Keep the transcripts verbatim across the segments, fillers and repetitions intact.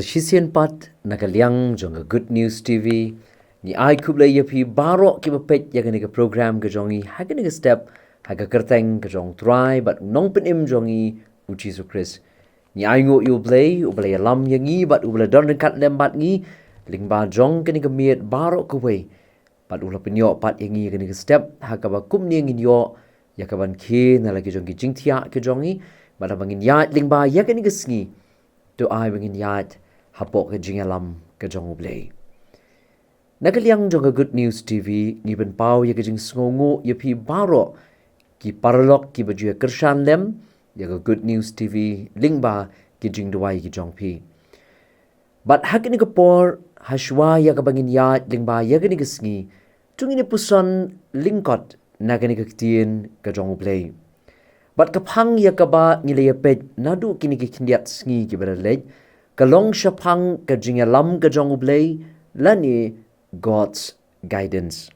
Shisien pat na ka liang jong ka Good News T V, ngi ai khublei ïa phi baroh kiba peit ïa kane ka program ka jong ngi ha kane ka step, ha ka kyrteng ka jong U Trai bad Nongpynim jong ngi U Jisu Khrist. Ngi ai nguh ïa U Blei, U Blei uba la ïalam ïa ngi bad uba la don ryngkat lem bad ngi lyngba jong kane ka miet baroh kawei. Bad u la pynïoh pat ïa ngi ïa kane ka step, ha kaba kumne ngin ïoh ïa ka ban khie na la ki jong ki jingthiah ki jong ngi, bad haba ngin ïaid lyngba ïa kane ka sngi, to ai ba ngin ïaid hapoh ka jingïalam ka jong U Blei. Na ka liang jong ka Good News T V, ngi pynpaw ïa ka jingsngewnguh ïa phi baroh ki paralok kiba ju ïa kyrshan lem ïa ka Good News T V lyngba ki jingduwai ki jong phi. Bad ha kane ka por, ha shuwa ïa kaba ngin ïaid lyngba ïa kane ka sngi, to ngin ïa puson lyngkot na kane ka ktien ka jong U Blei. Bad ka phang ïa kaba ngi la ïa peit naduh kine ki khyndiat sngi kiba la leit, ka long shaphang ka jingïalam ka jong U Blei, lane God's guidance.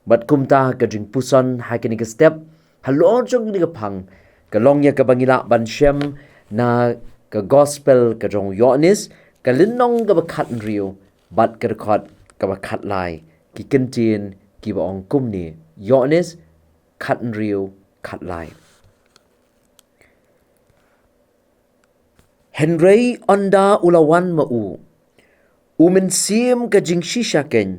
Bad kumta ka jingpuson ha kane ka step, halor jong kane ka phang, ka long ïa kaba ngi lah ban shem na ka Gospel ka jong u Ïoannis, ka lynnong kaba khathynriew bad ka dkhot kaba khatlai, ki kyntien kiba ong kumne. Ïoannis khathynriew, khatlai. Hynrei ynda u la wan ma u, u Mynsiem ka jingshisha keiñ,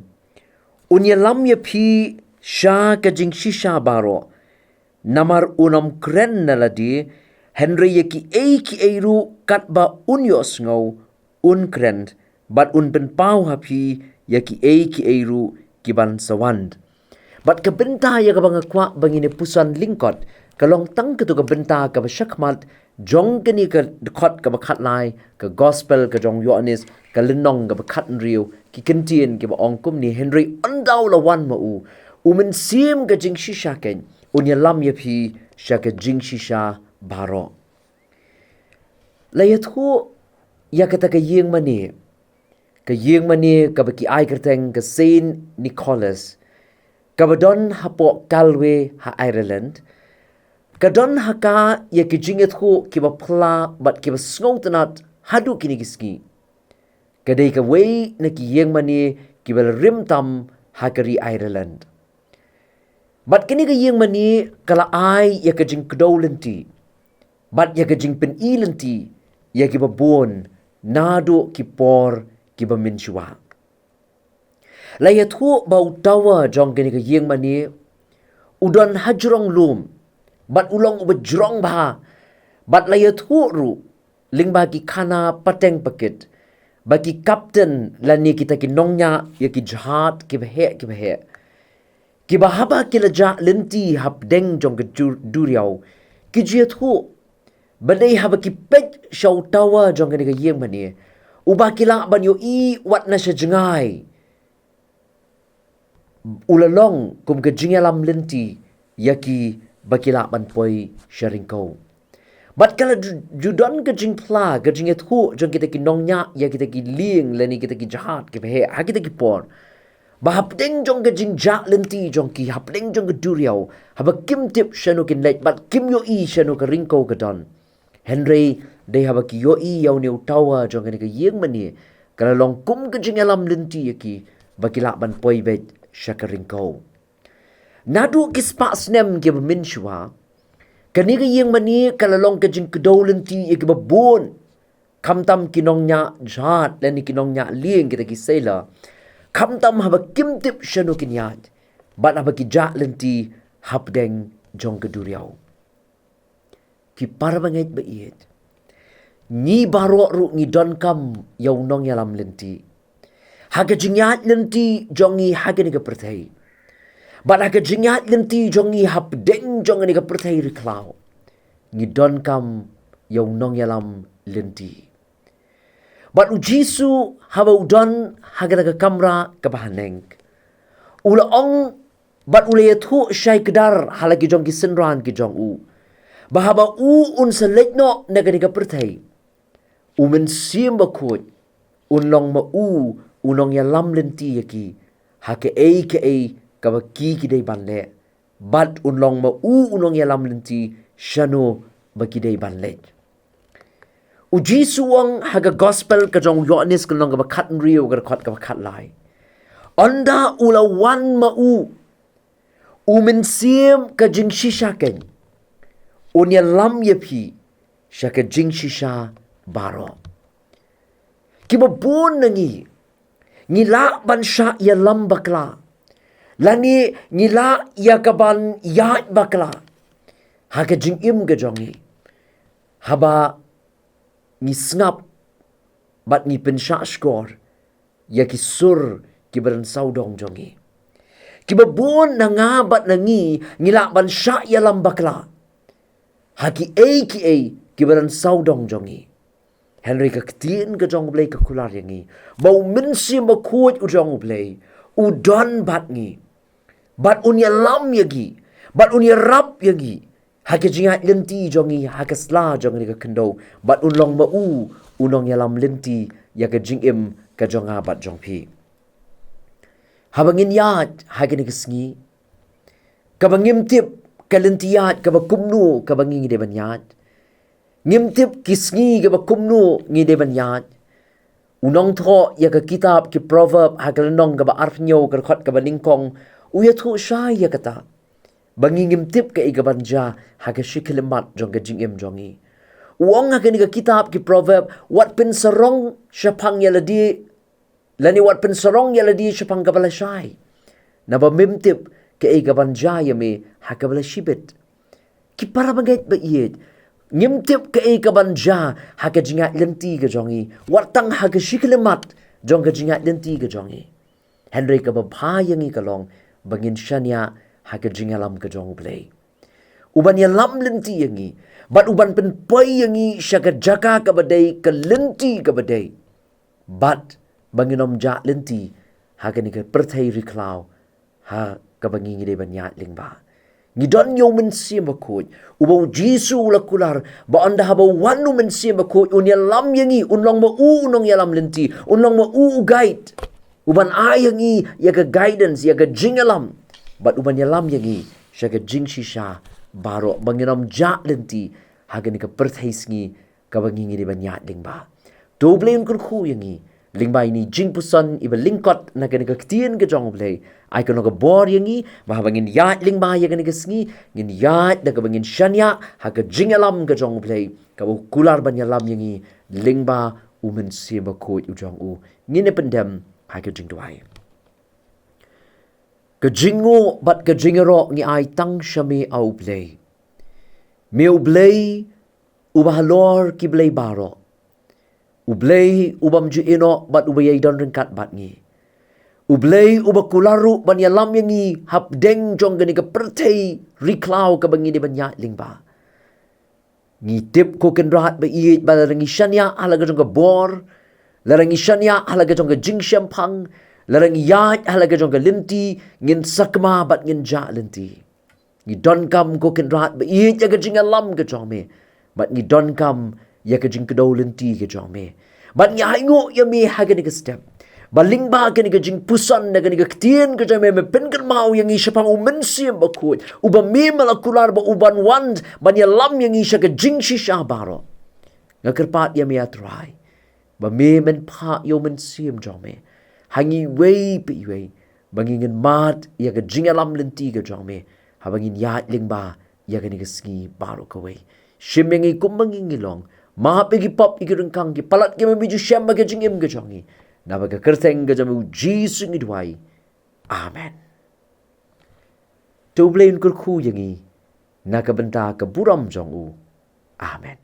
un ïalam ïa phi sha ka jingshisha baroh. Namar un ym kren na lade, hynrei ïa kiei kiei ruh katba un ïohsngew, un kren, bad un pynpaw ha phi ïa kiei kiei ruh ki ban sa wan. Bad ka bynta ïa kaba nga kwah ba ngin ïa puson lyngkot, ka long tang katto ka bynta kaba shakhmat jong kane ka dkhot kaba khatlai, ka Gospel ka jong u Ïoannis, ka lynnong kaba khathynriew, ki kyntien kiba ong kumne: Hynrei ynda u la wan ma u, u Mynsiem ka jingshisha keiñ, un ïalam ïa phi sha ka jingshisha baroh. La ïathuh ïa kata ka ïingmane, ka ïingmane kaba ki ai kyrteng ka Saint Nicholas, kaba don hapoh Galway ha Ireland. Ka don ha ka ïa ki jingïathuh kiba phylla bad kiba sngewtynnat haduh kine ki sngi. Ka dei kawei na ki ïingmane kiba la rim tam ha ka ri Ireland. Bad kane ka ïingmane ka la ai ïa ka jingkdew lynti bad ïa ka jingpyni lynti ïa kiba bun naduh ki por kiba mynshuwa. La ïathuh ba u tower jong kane ka ïingmane u don ha jrong lum, bad u long uba jrong bha. Bad la ïathuh ruh lyngba ki khana pateng pakit ba ki kapten lane kita ki nongñiah ïa ki jahaj kiba heh kiba heh, kiba haba ki la jah lynti hapdeng jong ka jur-, duriaw, ki ju ïathuh ba dei haba ki peit sha u tower jong kane ka ïingmane, uba ki lah ban ïohi wat na sha jngai, u la long kum ka jingïalam lynti ïa ki ba ki lah ban poi sha ryngkew. Bad ka la ju-, ju don ka jingphylla, ka jingïathuh jong kita ki nongñiah ïa kita ki lieng lane kita ki jahaj kiba heh ha kita ki por, ba hapdeng jong ka jingjah lynti jong ki, hapdeng jong ka duriaw, haba kim tip shano kin leit bad kim ïohi shano ka ryngkew ka don. Hynrei dei haba ki ïohi ïa une u tower jong kane ka ïingmane, ka la long kum ka jingïalam lynti ïa ki ba ki lah ban poi beit sha ka ryngkew. Naduh ki spah snem kiba mynshuwa, kane ka ïingmane ka la long ka jingkdew lynti ïa kiba bun, khamtam ki nongñiah jahaj lane ki nongñiah lieng, kita ki sailor, khamtam haba kim tip shano kin ïaid bad haba ki jah lynti hapdeng jong ka duriaw. Ki para bangeit ba ïeit, ngi baroh ruh ngi donkam ïa u nongïalam lynti ha ka jingïaid lynti jong ngi ha kane ka pyrthei. Bad ha ka jingïaid lynti jong ngi hapdeng jong kane ka pyrthei ri khlaw, ngi donkam ïa u nongïalam lynti. Bad u Jisu haba u don ha kata ka kamra kaba haneng, u la ong bad u la ïathuh shai kdar ha la ki jong ki synran ki jong u, ba haba u un sa leit noh na kane ka pyrthei, u Mynsiem Bakhuid un long ma u u nongïalam lynti ïa ki ha kaei kaei kaba ki ki dei ban leh, bad un long ma u u nongïalam lynti shano ba ki dei ban leit. U Jisu u ong ha ka gospel ka jong u Ïoannis ka lynnong kaba khathynriew ka dkhot kaba khatlai. Ynda u la wan ma u, u mynsiem ka jingshisha keiñ un ïalam ïa phi sha ka jingshisha baroh. Kiba bun na ngi, ngi lah ban shah ïalam bakla, lane ngi lah ïa ka ban ïaid bakla ha ka jingim ka jong ngi, haba ngi sngap bad ngi pynshah shkor ïa ki sur kiba don sawdong jong ngi. Kiba bun na nga bad na ngi, ngi lah ban shah ïalam bakla ha kiei kiei kiba don sawdong jong ngi. Hynrei ka ktien ka jong U Blei ka kular ïa ngi ba U Mynsiem Bakhuid u jong U Blei u don bad ngi, bad un ïalam ïa ngi, bad un ïarap ïa ngi ha ka jingïaid lynti jong ngi ha ka sla jong ngi ka khyndew, bad un long ma u u nongïalam lynti ïa ka jingim ka jong nga bad jong phi. Haba ngin ïaid ha kane ka sngi, kaba ngim tip ka lynti ïaid kaba kumno kaba ngi ngi dei ban ïaid, ngim tip ki sngi kaba kumno ngi dei ban ïaid, u nongthoh ïa ka kitab ki Proverb ha ka lynnong kaba arphew ka dkhot kaba nyngkong u ïathuh shai ïa kata, ba ngi ngim tip kaei kaban jia ha ka shi khyllipmat jong ka jingim jong ngi. U ong ha kane ka kitab ki Proverb, wat pynsarong shaphang ïa lade, lane wat pynsarong ïa lade shaphang kaba lashai, naba mim tip kaei kaban jia ïa me ha kaba lashibit. Ki para bangeit ba ïeit, ngim tip kaei kaban jia ha ka jingïaid lynti ka jong ngi, wat tang ha ka shi khyllipmat jong ka jingïaid lynti ka jong ngi. Hynrei kaba bha ïa ngi ka long ba ngin shaniah ha ka jingïalam ka jong U Blei, uban ïalam lynti ïa ngi, bad uban pynpoi ïa ngi sha ka jaka kaba dei, ka lynti kaba dei, bad ba ngin ym jah lynti ha kane ka pyrthei ri khlaw ha kaba ngi ngi dei ban ïaid lyngba. Ngi don ïa U Mynsiem Bakhuid, uba U Jisu u la kular ba ynda haba u wan U Mynsiem Bakhuid un ïalam ïa ngi, un long ma u u nongïalam lynti, un long ma u u guide, uban ai ïa ngi ïa ka guidance, ïa ka jingïalam, bad uban ïalam ïa ngi sha ka jingshisha baroh, ba ngin ym jah lynti ha kane ka pyrthei sngi kaba ngi ngi dei ban ïaid lyngba. To U Blei un kyrkhu ïa ngi lyngba ine i jingpuson iba lyngkot na kane ka ktien ka jong U Blei. Ai kano ka bor ïa ngi ba haba ngin ïaid lyngba ïa kane ka sngi, ngin ïaid da kaba ngin shaniah ha ka jingïalam ka jong U Blei, kaba u kular ban ïalam ïa ngi lyngba U Mynsiem Bakhuid u jong u. Ngin ïa pyndem ha ka jingduwai. Ka jingnguh bad ka jingïaroh ngi ai tang sha me, A U Blei. Me U Blei uba halor ki blei baroh, U Blei u bym ju ïehnoh bad uba ïai don ryngkat bad ngi, U Blei uba kular ruh ban ïalam ïa ngi hapdeng jong kane ka pyrthei ri khlaw kaba ngi dei ban ïaid lyngba. Ngi tip, ko Kynrad ba ïeit, ba lada ngi shaniah ha la ka jong ka bor, lada ngi shaniah ha la ka jong ka jingshemphang, lada ngi ïaid ha la ka jong ka lynti, ngin sakma bad ngin jah lynti. Ngi donkam, ko Kynrad ba ïeit, ïa ka jingïalam ka jong me, bad ngi donkam ïa ka jingkdew lynti ka jong me. Bad ngi ainguh ïa me ha kane ka step ba lyngba kane ka jingpuson na kane ka ktien ka jong me, me pynkynmaw ïa ngi shaphang U Mynsiem Bakhuid, uba me me la kular ba uban wan ban ïalam ïa ngi sha ka jingshisha baroh. Nga kyrpad ïa me, A Trai, ba me men phah ïa U Mynsiem jong me ha ngi iwei pa iwei, ba ngin mad ïa ka jingïalam lynti ka jong me haba ngin ïaid lyngba ïa kane ka sngi baroh kawei. Shim ïa ngi kumba ngi ngi long. Map ïa ki pop, ïa ki ryngkang, ki palat kiba me ju shem ha ka jingim ka jong ngi. Naba ka kyrteng ka jong U Jisu ngi duwai. Amen. To U Blei un kyrkhu ïa ngi na ka bynta ka burom jong u. Amen.